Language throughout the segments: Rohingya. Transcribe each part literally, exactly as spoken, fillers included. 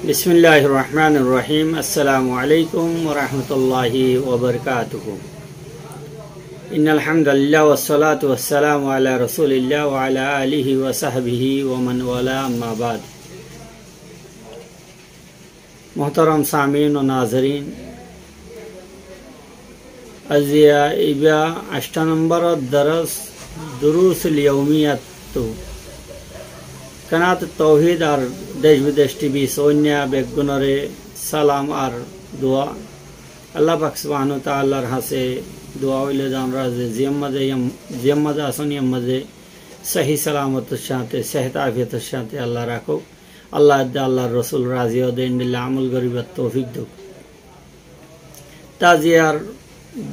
بسم الله الرحمن الرحيم. السلام عليكم ورحمة الله وبركاته. إن الحمد لله والصلاة والسلام على رسول الله وعلى آله وصحبه ومن والاه، أما بعد. Muhtaram samin o nazarin, aziya iba añctho nombor doros, Durusul Yawmiyattú. Kanat Tawhid ar Desh Bidesh T V sóinna beggúnore salam ar dua. Allah pak subhanahu wa ta'alar hañse dua óile de añára ze ziyán maze yam-, ziyán maze asón yán maze sóhi salamotor sáñte, sehet afiyotor sáñte Allah rakók. Allah edde Allahr Rosul razi óde endilla amol goribar toufik douk. Taziyar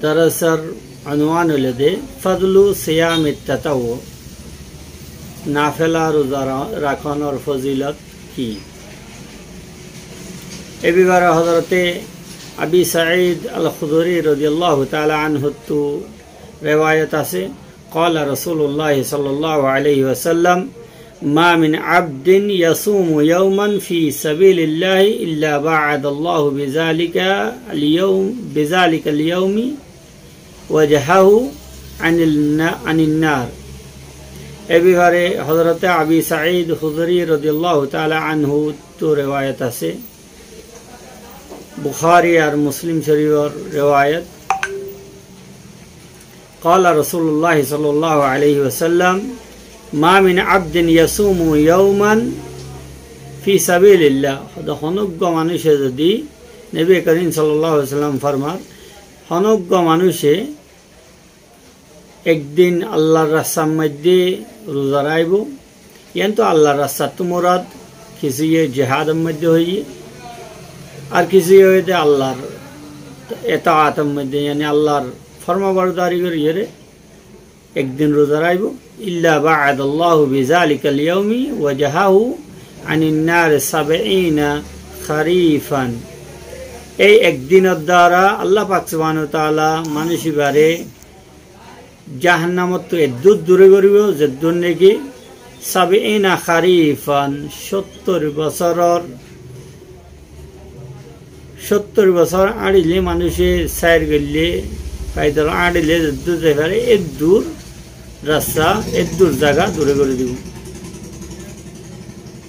dorosor unwan óilde Fadlu Siyamit Tatawwu, nafela ruza ra-, rakonor fozilot ki? E bifare Hozrote Abi Said Al-Khudri rodiyallahu ta'ala anhuttu rewayot asé, قال رسول الله صلى الله عليه وسلم: ما من عبد يصوم يوما في سبيل الله إلا بعد الله بذلك اليوم، بذلك اليوم وجهه عن الن-، عن النار. E bifare Hozrote Abi Said Khudri rodiyallahu ta'ala anhuttu rewayot asé, Bukhari ar Muslim Shorifor rewayot. قال رسول الله صلى الله عليه وسلم: ما من عبد يصوم يوما في سبيل الله. Hoó de honó uggwá manúice zodi, Nobi Korim sallallahu alaihi wasallam formar, honó uggwá manúice ek din Allahr rastar maze ruza raikbó, Yián to Allahr rastattú murad, kissúye jihador moidde hoiyé, ar kissúye hoiyé de Allahr etaator moidde, yáni Allahr formaborodari goríyore ek din ruza raikbó. إلا بعد الله بذلك اليوم وجهه عن النار سبعين خريفا. Ei ek dinor duara Allah pak subhanahu wa taala manúic ibare jahannamottú eddúr dure goríbou, zeddúr niki سبعين خريفا, cóttor bosóror, cóttor bosór añçile manúice sair goille, faidal añçile zeddúr zai fare, eddúr rasta, eddúr zaga dure gorí dibou.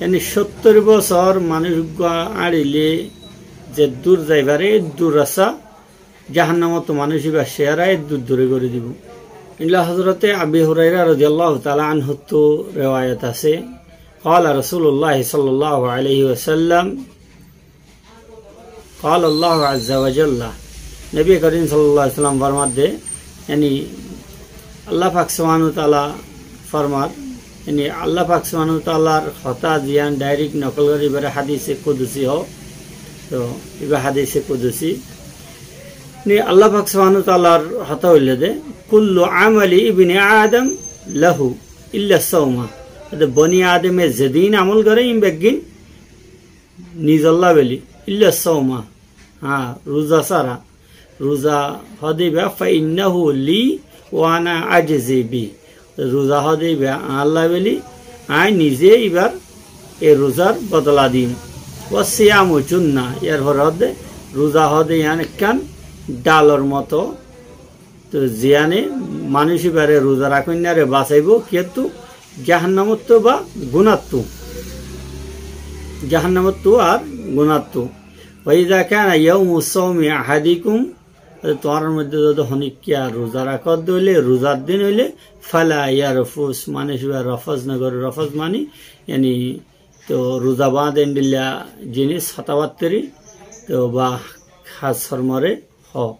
Yáni cóttor bosór manúic uggwá añçile zeddúr zai fare, eddúr rasta jahannamottú manúic ibár céhara eddúr dure gorí dibou. Endilla Hozrote Abi Huraira rodiyallahu taala anhuttú rewayot asé, قال رسول الله صلى الله عليه وسلم، قال الله عز وجل. Nobi Korim sallallahu alaihi wasallam formar de, yáni Allah pak subhanahu wa taala formar, yáni Allah pak subhanahu wa taalar hotá ziyán direct nokol gorí ibare hadise kudusi hoó. To iba hadise kudusi. Yáni Allah pak subhanahu wa taalar hotá óilde, كل عمل ابن آدم له إلا الصوم. Ede boni Adame zedin amol gore, in beggín nizolla beli, إلا الصوم. Há, ruza sára. Ruza hoó de iba, فإنه لي وأنا أجزي به. Ruza hoó de iba añálla beli, añí nize ibar e ruzar bodola dim. والصيام جنة, yar fore hoó de ruza hoó de yián ekkán dhalor moto, to ziyáne manúic ibare ruza rakóinnare basaibou, kiyóttu? Jahannamottú ba gunáttú. Jahannamottú ar gunáttú. وإذا كان يوم صوم أحدكم, tuáñrar moidde zodi honikka ruza rakódde óile, ruzar din óile, فلا يرفث, manúic ibá rafas nogore, rafas mani, yáni, to ruza bañde endilla jinis hotábattári, to ba hás hormore hoó.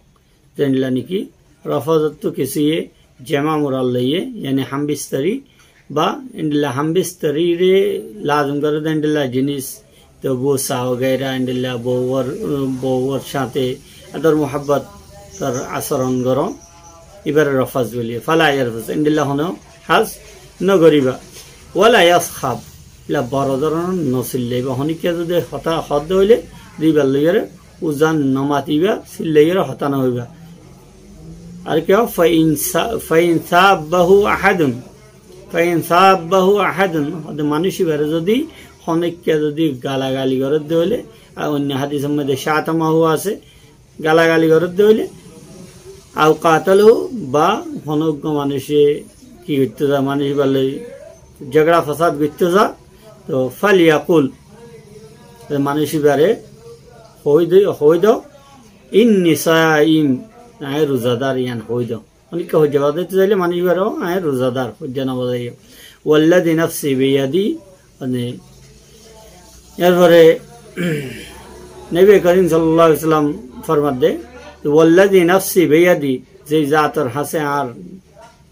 Zendilla niki rafas ottú kissúye jema murar loiye, yáni hambistari, ba endilla hambistarire lazim gore de endilla jinis, to busa wagaira endilla bouwor, bouwor sáñte ador muhabbator asoron gorón, ibare rafas boli. فلا يرفث, endilla hono hás nogoriba. ولا يصخب, ila boro dóronor nosillaiba. Honikka zodi hotá hoódde óile, duibar loiyore uzan nomatiba, sillaiyore hotá nohoiba. Ar ki hoó, فإن سا-, فإن سابه أحد, فإن سابه أحد, hoó de manúic ibare zodi Honókka zodi galagali gorédde óile, ar oinno hadisor modde shatamahu asé, galagali gorédde óile, au qatalahu, ba honó uggwá manúice ki goittó za, manúic íbar loi zogora fasad goittó za, to falyaqul, to manúic íbare hoi de, hoi do, inni saim, añí ruzadar, yián hoi do. Honókka hoijja bazaito zaile manúic íbare, "Ó, añí ruzadar," hoijja no bazaiyo. Walladhi nafsi biyadi, mane, erfore Nobi Korim sallallahu alaihi wasallam formadde, "Walladhi nafsi biyadi," ze zator hañsé añár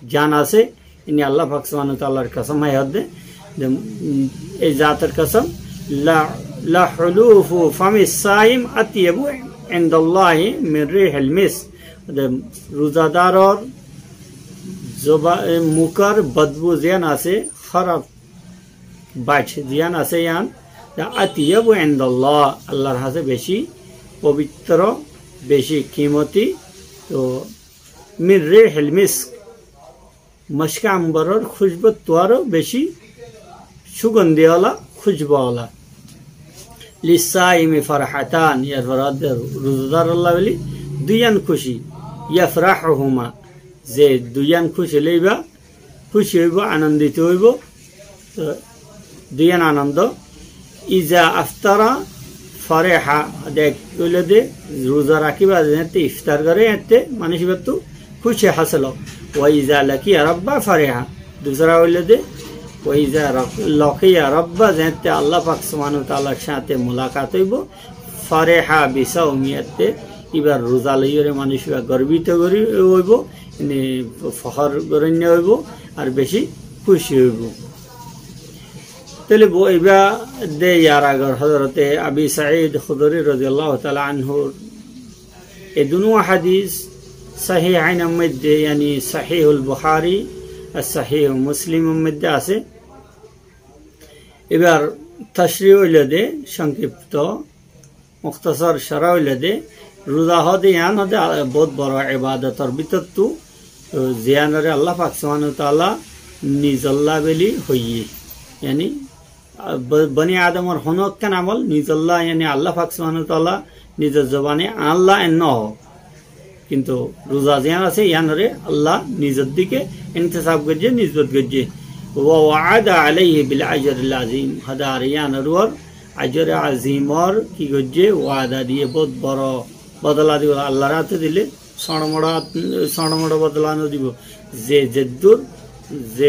jan asé, ini Allah pak subhanahu wa taalar kosom hoi hoódde, de, mm, ei zator kosom, la, la hulufu fami saim atyabu indallahi min rihil misk. De, ruzadaror zoba-, e, mukor bodbu ziyán asé, hóraf bac ziyán asé yián, de, atyabu indallah, Allahr hañsé beci pobitro, beci kimoti, to, min rihil misk, muske amboror kúcbottu aró beci sugondi ola, kúcbu ola. Lissaimi farhatan, erfore hoódde ruzadaror lá buli duiyán kúci, yafrahuhuma, ze duiyán kúci loiba, kúci óibo, anondito óibo, to, duiyán anondo. Iza aftara fariha, de, óilde ruza rakíba, zeéñtte iftar goré, eéñtte manúic íbattu kúci hásil ó. Wa iza lakiya rabba fariha, dusra óilde, wa iza ra-, lakiya rabba, zeéñtte Allah pak subhanahu wa taalar sáñte mulakat óibo, fariha bisaumi, eéñtte íbar ruza loiyóre manúic íba gorbito gori óibo, ene fohór goróinna óibo, ar beci kúci óibo. Tóile bo-, ibá de yar agor Hozrote Abi Said Khudri radiyallahu taala anhur e dunú hadis Sahihainor modde, yani Sahihul Bukhari ar Sahih Muslimor modde asé. Ibár tashri óilde, songkipto, mukhtasar shará óilde, ruza hoóde yián hoóde, a, bout boro ibadotor bútottu, e, ziyánore Allah pak subhanahu wa taala nizolla buli hoiyé. Yani, a, b-, boni Adamor honó ekkán amol nizolla, yani Allah pak subhanahu wa taala nizor zobane añálla en no hoó. Kintu ruza ziyán asé, yiánore Allah nizor dike intisab goijjé, nisbot goijjé. Wa wa'ada alaihi bil ajril azim. Hoóde ar yiánor uore ajre azimor ki goijjé? Wada diyé, bout boro bodola dibo. Allahr áte dile soñço moço, soñço moço bodola no dibo. Ze zeddur, ze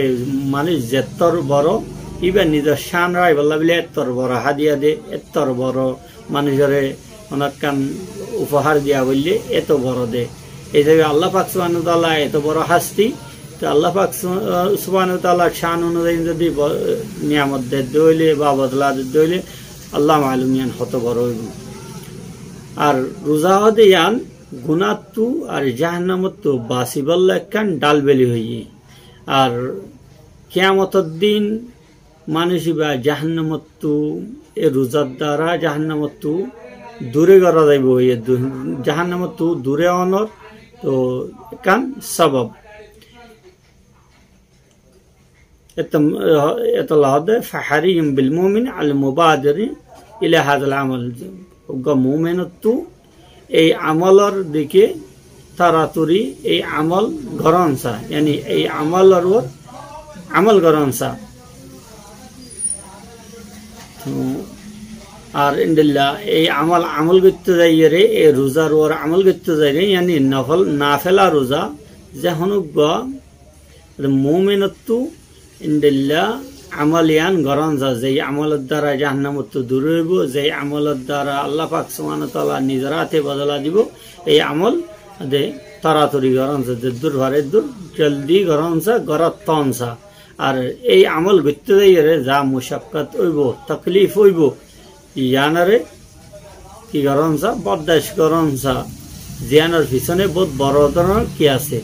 manúic zettor boro, íba nizor cán raibólla buli ettor boro hádiya de, ettor boro manúicore honó ekkán ufohár diya bóille eto boro de. Ei hísabe Allah pak subhanahu wa taala eto boro hásti, to Allah pak su-, subhanahu wa taalar cán onuzayi zodi bo-, niyamot dedde óile ba bodola dedde óile, Allah malum yián hoto boro óibo. Ar ruza hoóde yián gunáttu ar jahannamottu basibólla ekkán dhál buli hoiyé. Ar kiyamotor din manúic íba jahannamottu, e ruzar dara jahannamottu dure gorá zaibo, e du-, jahannamottu dure onor to ekkán sabab. Eto, e, etolla hoóde, fahariyun bil mumin al mubadiri ila hazal amal. Uggwá muminottu ei amolor dike toraturi ei amol gorón sa, yani ei amolor uore amol gorón sa. To, ar endilla ei amol, amol goitto zaiyóre, ei ruzar uore amol goitto zaiyóre, yani nafol, nafela ruza, ze honó uggwá muminottu endilla amol yián gorón sa, zei amolor dara jahannamottu dure óibo, zei amolor dara Allah pak subhanahu wa taala nizor áte bodola dibo, ei amol de toraturi gorón sa, zeddur fare eddur joldi gorón sa, gorá ton sa. Ar ei amol goitto zaiyóre za mushakkot óibo, toklif óibo, yiánore ki gorón sa, bordac gorón sa, ziyánor fisone bout boro dóronor ki asé,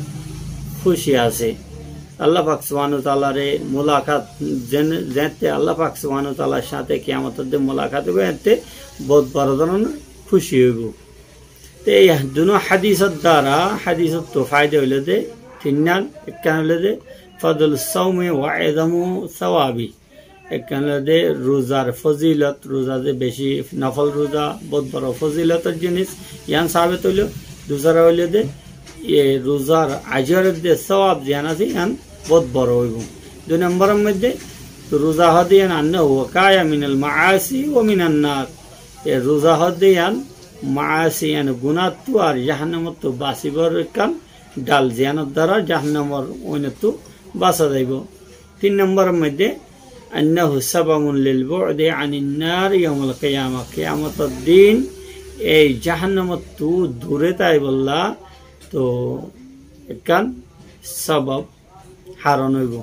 kúci asé. Allah pak subhanahu wa taalare mulakat, zen-, zeéñtte Allah pak subhanahu wa taalar sáñte kiyamotor din mulakat óibo, eéñtte bout boro dóronor kúci óibo. Te ei dunú hadisor dara, hadisottu faida óilde tinnán, ekkán óilde fadlus saumi wa izamu sawabi. Ekkán óilde ruzar fozilot, ruza ze beci nofol ruza, bout boro fozilotor jinis, yián sabit óilo. Dusára óilde, e ruzar ajoror de sowab ziyán asé, yián bout boro óibo. Dui nomboror moidde, ruza hoóde yián annahu wiqaya minal maasi wa minan nar. E ruza hoóde yián maasi, yián gunáttú ar jahannamottu basibar ekkán dhal, ziyánor duara jahannamor óinottú basa zaibo. Tin nomboror moidde, annahu sababun lil bu'di anin nar yawmal qiyamah. Kiyamotor din ei jahannamottú dure táibolla to ekkán sabab, haron óibo.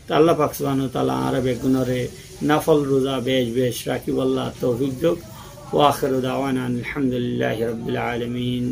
To Allah pak subhanahu wa taala añára beggúnore nofol ruza bec bec rakíbolla toufik douk. Wa akhiru da'wana anil hamdulillahi rabbil alamin.